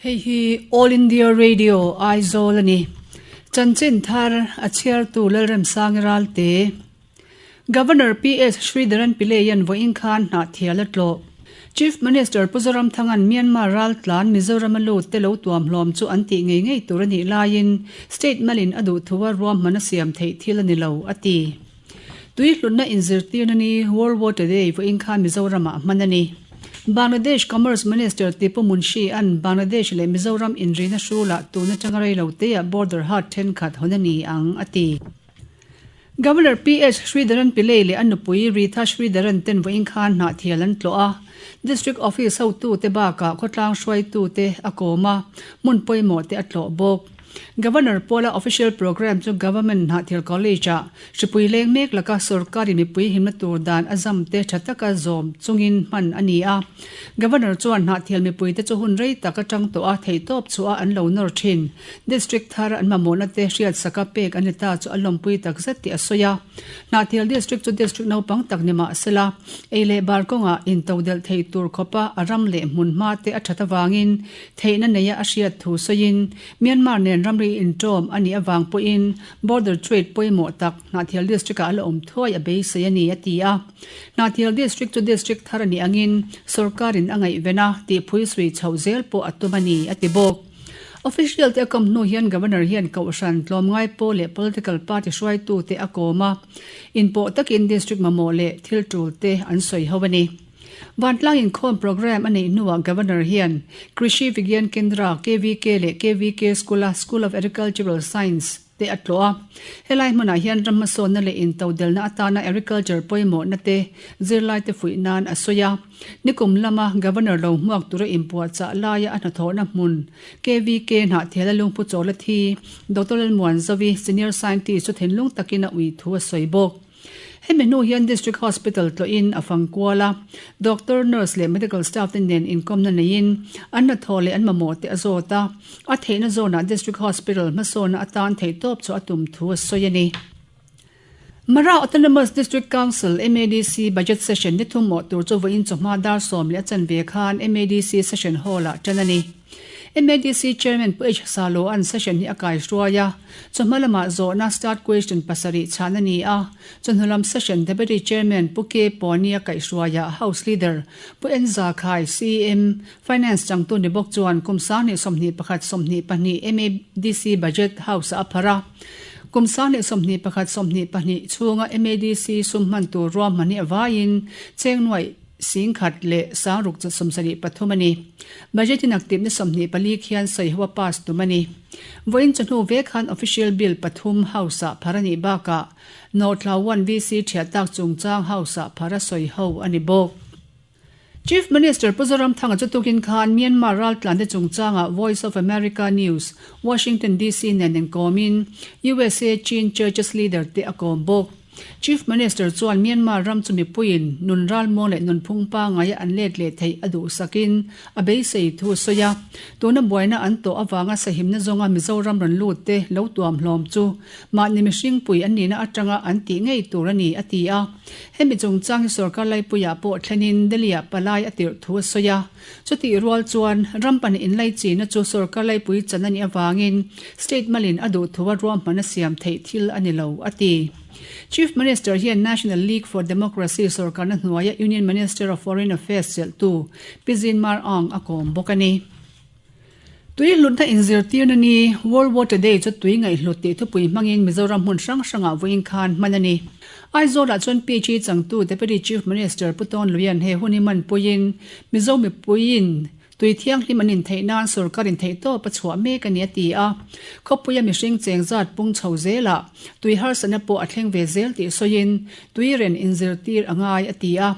Hei hi All India Radio Aizawl a ni. Chanchin thar a chhiartu Lalremsangi Ralte. Governor PS Sridharan Pillai-a'n vawiin khan hnahthial a tlawh. Chief Minister Pu Zoramthanga'n Myanmar raltlan Mizoram a lut te lo tuam hlawm chu an tih ngei ngei tur a nih laiin state malin a duhthua ruahman a siam theih thil a ni lo, a ti. Tui hlutna inzirtirna ni World Water Day vawiin khan Mizoramah hman a ni. Bangladesh Commerce Minister Tipu Munshi an Bangladesh leh Mizoram inrina hrulah tun atanga rei lo teah border haat thenkhat hawn a ni ang, a ti. Governor PS Sridharan Pillai leh a nupui Ritha Sridharan ten vawiin khan hnahthial an tlawh a, District Office hotute bakah khawtlang hruaitute a kawm a, hmun pawimawh te a tlawh bawk. Governor pawla official programme chu Government Hnahthial College-ah hripui leng mek laka sorkari mipui himna tur dan a zam te tha taka zawm chungin hman a ni a. Governor chuan Hnahthial mipuite chu hun rei tak atang tawh a theihtawp chhuah a an lo nawr thin. District thar an mamawhna te hriatsaka pek an ni ta chu a lawmpui tak zet tih a sawi a. Hnahthial District chu District naupang tak ni mah sela, ei leh bar kawngah intodelh thei tur khawpa a ram leh hmun hma te a that avangin theihna neia a hriat thu sawiin Myanmar nen ramri inṭawm a nih avang pawhin border trade pawimawh tak Hnahthial District-ah a la awm thuai a beisei a ni, a ti a. Hnahthial District chu District thar a nih angin sorkarin a ngaihven a, tihphui sui chhoh zel pawh a tum a ni, a ti bawk. Official te a kawm hnu hian Governor hian Kohhran, tlawmngai pawl leh political party hruaitute a kawm a, inpawh takin District mamawh leh thil tul te an sawi ho a ni. Vantlang inkhawm programme a neih hnuah Governor hian Krishi Vigyan Kendra, KVK, leh KVK School-a School of Agricultural Science te a tlawh a. Helai hmunah hian ram hmasawnna leh intodelna atana agriculture pawimawhna te zirlaite fuih nan a sawi a. Nikum lama Governor lo hmuak tura inpuahchah laia a hnathawhna hmun KVK hnahthiala lungphu chawla thi Doctor Lalmuanzovi, Senior Scientist chu thinlung takin a ui thu a sawi bawk. Hemi hnu hian District Hospital tlawhin a fang kual a, doctor, nurse leh medical staff te nen inkawmna neiin an hnathawh leh an mamawh te a zawt a, a theihna zawnah District Hospital hmasawna atan theihtawp chu a tum thu a sawi a ni. Mara Autonomous District Council, MADC, Budget Session ni thum mawh tur chu vawiin chawhma dar 10 a chanve khan MADC Session Hall-ah tan a ni. MADC Chairman Pu H Salo-a'n session hi a kaihruai a, chawhma lamah zawhna start question pasarih chhan a ni a, chawhnu lam session Deputy Chairman Pu K Pawni a kaihhruaiah House Leader Pu N Zakhai, CEM, Finance changtu ni bawk chuan kum 2021 22 MADC Budget House-ah a pharh a. Kum 2021 22 chhunga MADC sum hman tur ruahman hi a vaiin cheng nuaih Singkhat leh Sangruk chu 73 a ni. Budget in aktip ni 24 khian sawiho a pass tum a ni. Vawiin chawhnu ve khan Official Bill pathum House-ah phar a nih bakah Northlawan VC thiah tak chungchang House-ah phar a sawiho a ni bawk. Chief Minister Pu Zoramthanga chu tukin khan Myanmar raltlante chungchangah Voice of America News, Washington DC nen inkawmin USA Chin Churches leader te a kawm bawk. Chief Minister chuan Myanmar ram chu mipuiin nun ralmuang leh nunphung pangaia an let leh theih a duhsakin a beisei thu a sawi a. Tuna buaina an tawh avanga sahimna zawnga Mizoram rawn lut te lo tuam hlawm chu mahni mihring pui an nihna atanga an tih ngei tur a ni, a ti a. Hemi chungchang hi sorkar laipuiah pawh thlenin Delhi-ah palai a tirh thu a sawi a. Chutih rual chuan ram pahnih inlaichina chu sorkar laipui chan a nih avangin state malin a duhthua ruahman a siam theih thil a ni lo, a ti. Chief Minister hian National League for Democracy sorkarna hnuaia Union Minister of Foreign Affairs chelhtu Pi Zin Mar Aung a kawm bawk a ni. Tui hlutna inzirtirna ni World Water Day chu tui ngaihhlut tih thupui hmangin Mizoram hmun hrang hrangah vawiin khan hman a ni. Aizawlah chuan PG changtu Deputy Chief Minister Pu Tawn Luian he hun hi manpuiin Mizo mipuiin tui thianghlim an intheih nan sorkar intheihtawp a chhuah mek a ni a ti a. Khawpuia mihring cheng zat pung chho zelah tui harsatna pawh a thleng ve zel tih sawiin tui ren inzirtir a ngai a ti a.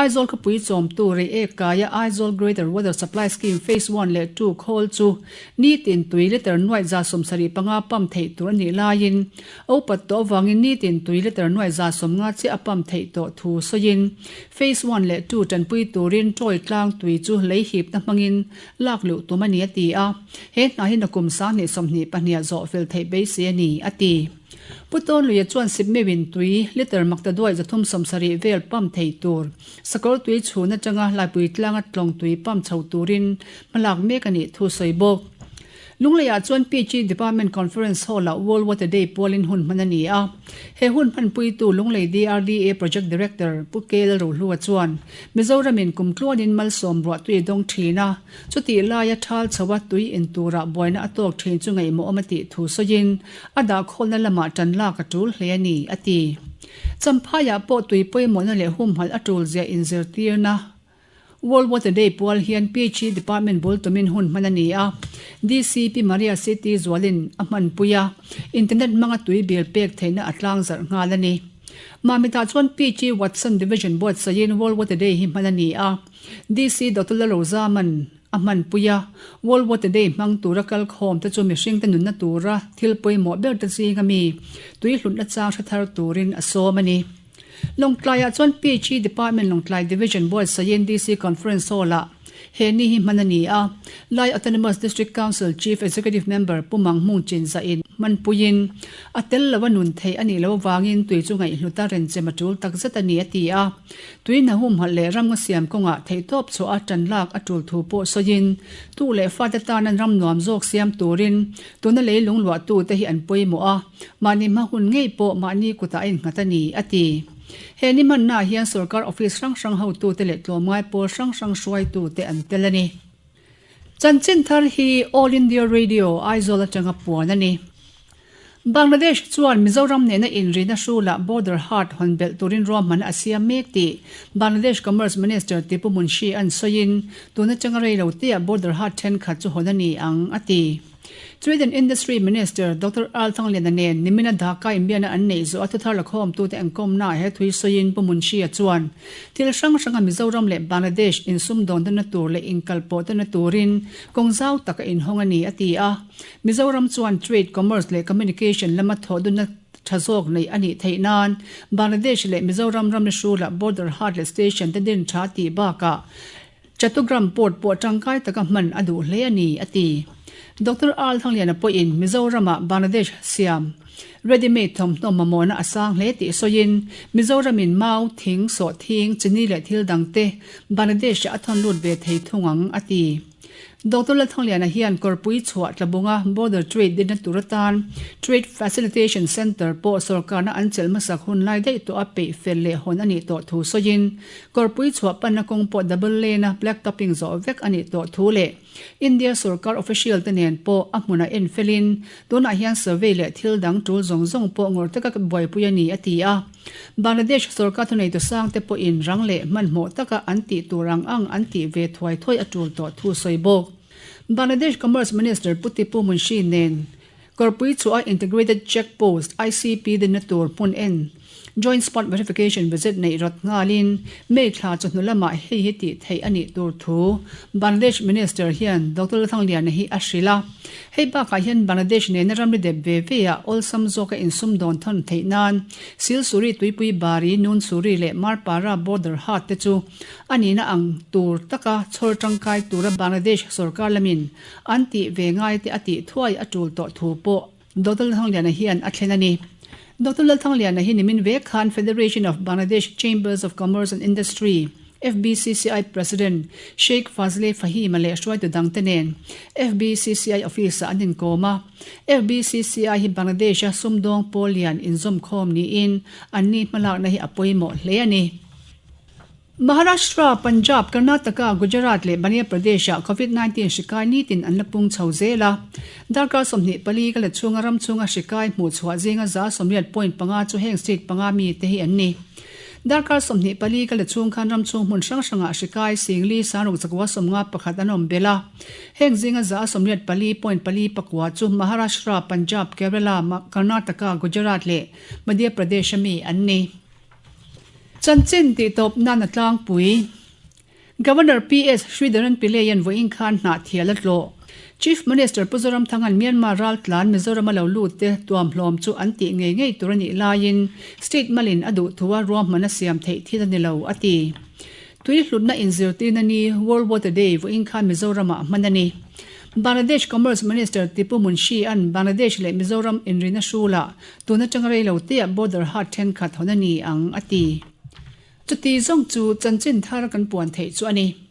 Aizawl khawpui chawmtu rei ek kaia Aizawl Greater Water Supply Scheme Phase One leh Two khawl chu nitin tui litre nuaih 75 pump theih tur a nih laiin a upat tawh avangin nitin tui litre nuaih 50 chiah a pump theih tawh thu sawiin Phase One leh Two tanpui turin Troy tlang tui chu lei hipna hmangin hmangin lak luh tum a ni a ti a, he hna hi nakum 2022 ah zawh fel theih beisei a ni a ti. Pu Tawnluia chuan Sipmeuhin tui litre maktaduai 370 vel pump thei tur sakawr tui chhun atanga Laipui tlanga tlawng tui pump chho turin hmalak mek a nih thu sawi bawk. Lungleiah chuan PG Department Conference Hall-ah World Water Day pualin hun hman a ni a. He hun hmanpuitu Lunglei DRDA Project Director Pu K Lalrohlua chuan Mizoramin kum tluanin malsawm ruah tui a dawng thin a, chutih laia thal chho a tui in turah buaina a tawk thin chu ngaihmawhawm a tih thu sawiin a dahkhawlna lamah tan lak a tul hle a ni, a ti. Champhaiah pawh tui pawimawhna leh humhalh a tulzia inzirtirna World Water Day pual hian PHE Department bul tumin hun hman a ni a, DCP Maria City Zualin a hmanpui a, internet hmanga tui bill pek theihna a tlang zarh nghal a ni. Mamitah chuan PHE Watson Division buatsaihin World Water Day hi hman a ni a, DC Doctor Lalrozaman a hmanpui a, World Water Day hmang tura kal khawm te chu mihringte nunna tura thil pawimawh ber te zinga mi tui hlutna chang hre thar turin a sawm a ni. Lawngtlaiah chuan PHE Department Lawngtlai Division buatsaihin DC Conference Hall-ah he ni hi hman a ni a. Lai Autonomous District Council Chief Executive Member Pu Mang Hmung Chinzah-in hmanpuiin a tel lo a nun theih a nih loh avangin tui chu ngaihhlut a renchem a tul takzet a ni a ti a. Tui hna humhalh leh ramnga siam kawngah theihtawp chhuah a tan lak a tul thu pawh sawiin tu leh fate tana ram nuam zawk siam turin tuna leilung luahtute hi an pawimawh a. Mahni hma hun ngei pawh mahni kutah a innghat a ni, a ti. He ni hmannaah hian sorkar office hrang hrang hotute leh tlawmngai pawl hrang hrang hruaitute an tel a ni. Chanchin thar hi All India Radio, Aizawl atanga puan a ni. Bangladesh chuan Mizoram nena inrina hrulah border haat hawn belh turin ruahman a siam mek tih Bangladesh Commerce Minister Tipu Munshi an sawiin, tun atanga rei lo teah border haat thenkhat chu hawn a ni ang, a ti. Trade and Industry Minister Doctor Al Thangliana nen nimina Dhaka inbiakna an neih zawh a thuthar lakhawmtute an kawmnaah he thui sawiin Pu Munshi-a chuan thil hrang hranga Mizoram leh Bangladesh insumdawnna tur leh inkalpawhna turin kawng zau tak a inhawng a ni a ti a. Mizoram chuan Trade, Commerce leh Communication lama thawhdunna tha zawk neih a nih theih nan Bangladesh leh Mizoram ramri hrulah border haat leh station te din tha tih bakah Chattogram Port pawh tangkai taka hman a duh hle a ni, a ti. Doctor Al Thangliana pawhin Mizoramah Bangladesh siam ready made thawmhnaw mamawhna a sang hle tih sawiin Mizoramin mau, thing, sawhthing, chini leh thil dangte Bangladesh-ah a thawn lut ve thei thung ang, a ti. Doctor Lalthangliana hian kawrpui chhuah tlabunga Border Trade dinna tur atan Trade Facilitation Centre pawh sawrkarna an chelh hmasak hun lai daih tawh a peih fel leh hawn a nih tawh thu sawiin kawrpui chhuah panna kawng pawh double lane a black topping zawh vek a nih tawh thu leh India sawrkar official te nen pawh a hmunah en felin tunah hian survey leh thil dang tul zawng zawng pawh ngawr taka buaipui a ni a ti a. Bangladesh sawrkar thuneitu sangte pawhin rang leh hmanhmawh taka an tih tur ang ang an tih ve thuai thuai a tul tawh thu sawi bawk. Bangladesh Commerce Minister Pu Tipu Munshi nen Kawrpui chhuah a Integrated Check Post, ICP, dinna tur hmun en Joint Spot Verification Visit neih rawt nghalin May thla chawhnu lamah hei hi tih theih a nih tur thu Bangladesh Minister hian Doctor Lalthangliana hi a hrilh a. Hei bakah hian Bangladesh nena ramri dep ve ve ah awlsam zawka insum dawn thawn theih nan Silsuri Tuipui Bari, Nunsuri leh Marpara border haat te chu a nihna ang tur taka chhawr tangkai tura Bangladesh sorkar lamin an tih ve ngai te a tih thuai a tul tawh thu pawh Doctor Lalthangliana hian a thlen a ni. Doctor Lalthangliana hi nimin vek khan Federation of Bangladesh Chambers of Commerce and Industry, FBCCI President Sheikh Fazle Fahim-a leh hruaitu dangte nen FBCCI office-ah an inkawm a. FBCCI hi Bangladesh-a sumdawng pawl lian inzawmkhawm niin anni hmalakna hi a pawimawh hle a ni. Maharashtra, Punjab, Karnataka, Gujarat leh Madhya Pradesh-ah Covid 19 hri kai nitin an la pung chho zel a. Darkar 24 ka la chhunga ram chhunga hri kai hmuh chhuah zinga 98.5 chu heng state panga mite hi an ni. Darkar 24 ka la chhung khan ram chhung hmun hrang hrangah hri kai Singli, Sangruk Zakua 51 an awm belh a. Heng zinga 84.49 chu Maharashtra, Punjab, Kerala, Karnataka, Gujarat leh Madhya Pradesh-a mi an ni. Chanchin tih tawp nan a tlangpui. Governor PS Sridharan Pillai-a'n vawiin khan hnahthial a tlawh. Chief Minister Pu Zoramthanga'n Myanmar raltlan Mizoram a lo lut te tuamhlawm chu an tih ngei ngei tur a nih laiin State malin a duh thu a ruahman a siam theih thil a ni lo, a ti. Tui hlutna inzirtirna ni World Water Day vawiin khan Mizoramah hman a ni. Bangladesh Commerce Minister Tipu Munshi an Bangladesh leh Mizoram inrina hrulah tun atanga rei lo teah border haat thenkhat hawn a ni ang a ti. Chuti zawng chu chanchin thar kan puan theih chu a ni.